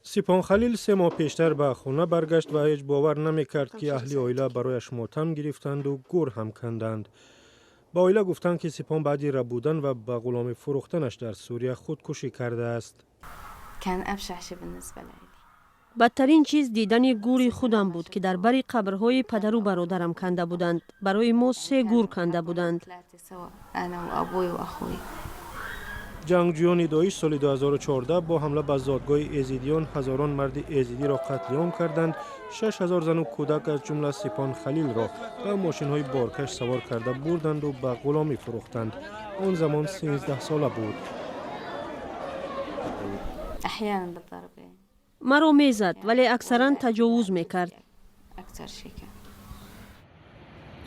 Сипон Халил 3 моҳ пештар ба хона баргашт ва ҳеҷ бовар намекард, ки аҳли оила барояш мотам гирифтанду гӯр ҳам канданд. Ба оила гуфтанд, ки Сипон баъди рабудан ва ба ғуломӣ фурӯхтанаш дар Сурия худкушӣ кардааст. Бадтарин чиз дидани гӯри худам буд, ки дар бари қабрҳои падару бародарам канда буданд. Барои мо се гӯр канда буданд. Ҷангҷӯёни Доиш соли 2014 бо ҳамла ба зодгоҳи эзидиён ҳазорон марди эзидиро қатли ом карданд. 6000 зану кӯдак, аз ҷумла Сипон Халилро, ба мошинҳои боркаш савор карда бурданду ба ғуломӣ фурӯхтанд. Он замон 13сола буд. Маро мезад, вале аксаран таҷовуз мекард.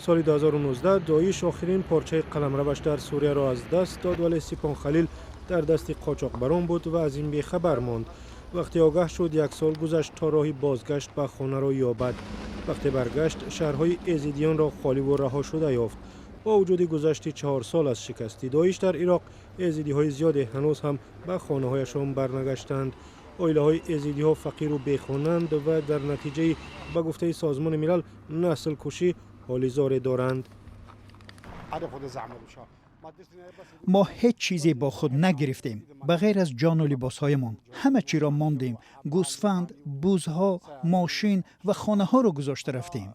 Соли 2019 Доиш охирин порчаи қаламраваш дар Сурияро аз даст дод, вале Сипон Халил дар дасти қочоқбарон буд ва аз ин бехабар монд. Вақте огаҳ шуд, як сол гузашт, то роҳи бозгашт ба хонаро ёбад. Вақте баргашт, шаҳрҳои эзидиёнро холиву раҳошуда ёфт. Бо вуҷуди гузашти 4 сол аз шикасти Доиш дар Ироқ, эзидиҳои зиёде ҳанӯз ҳам ба хонаҳояшон барнагаштанд. Оилаҳои эзидиҳо фақиру бехонанд ва дар натиҷаи, ба гуфтаи Созмони Милал, наслкушӣ ҳоли зоре доранд. Мо ҳеҷ чизе бо худ нагирифтем, ба ғайр аз ҷону либосҳоямон. Ҳама чиро мондем: гӯсфанд, бузҳо, мошин ва хонаҳоро гузошта рафтем.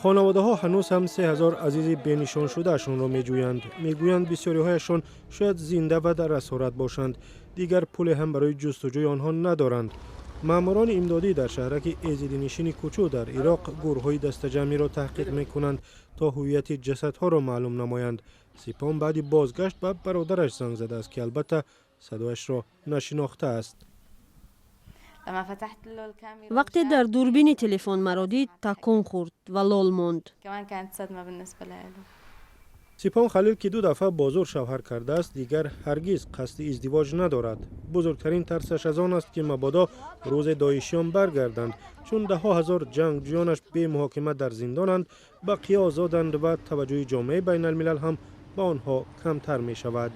Хонаводаҳо ҳанӯз ҳам 3000 азизи бенишоншудаашонро меҷӯянд. Мегӯянд, бисёриҳояшон шояд зинда ва дар асорат бошанд. Дигар пуле ҳам барои ҷустуҷӯи онҳо надоранд. Маъмурони имдодӣ дар шаҳраки эзидинишини Кучу дар Ироқ гурҳои дастаҷамъиро таҳқиқ мекунанд, то ҳуввияти ҷасадҳоро маълум намоянд. Сипон баъди бозгашт ба бародараш занг задааст, ки албатта садояшро нашинохтааст. Вақте дар дурбини телефон маро дид, такон хӯрд ва лол монд. Сипон Халил, ки ду дафъа бо зӯр шавҳар кардааст, дигар ҳаргиз қасди издивоҷ надорад. Бузургтарин тарсаш аз он аст, ки мабодо рӯзе доишиён баргарданд, чун даҳҳо ҳазор ҷангҷӯёнаш бемуҳокима дар зиндонанд, бақия озоданд ва таваҷҷӯҳи ҷомеаи байналмилал ҳам ба онҳо камтар мешавад.